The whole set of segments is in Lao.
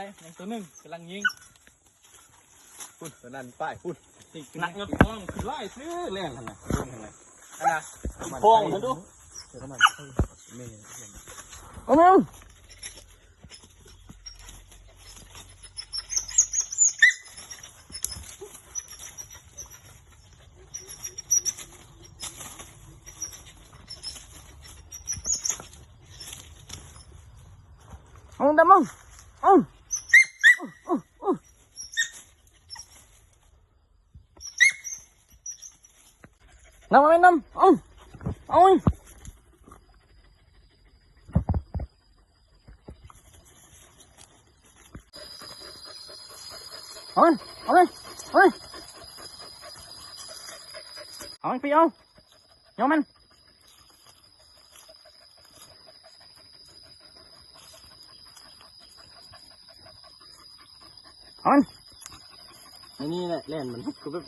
ຍັງຕົວໜຶ່ງກຳລັງຍິງ ພຸ້ນ ຕົວນັ້ນປ້າຍພຸ້ນ ໜັກຍອດທ້ອງ ຄືຫຼາຍຊື່ແລ່ນຫັ້ນນະ ເບິ່ງຫັ້ນນະ ອັນນະ ທ້ອງຫັ້ນດູ ເອົາມາ. ເອົາດຳເອົາ ເອົາ ເອົາ ເອົາ ນຳມາແມ່ນຳ ເອົາ ເອົາ ເອົາມັນ ເອົາມັນ ເອົາມັນ ເອົາມັນ ປີເອົາ ຍໍມັນ ເອົາມັນ ໃນນີ້ແຫຼະ ແລ່ນມັນ ຄືແບບ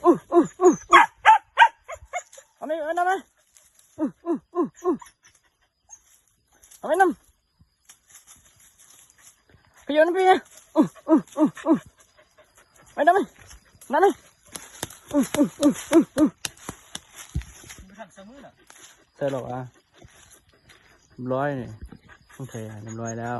ເອົາມັນ ເອົາມັນ ເອົາມັນນຳ ໄປຢູ່ນຳພີ່ ໄປນຳ ນັ້ນ ໃສ່ແລ້ວຫວາ ຮຽບຮ້ອຍນີ້ ໂອເຄ ຮຽບຮ້ອຍແລ້ວ.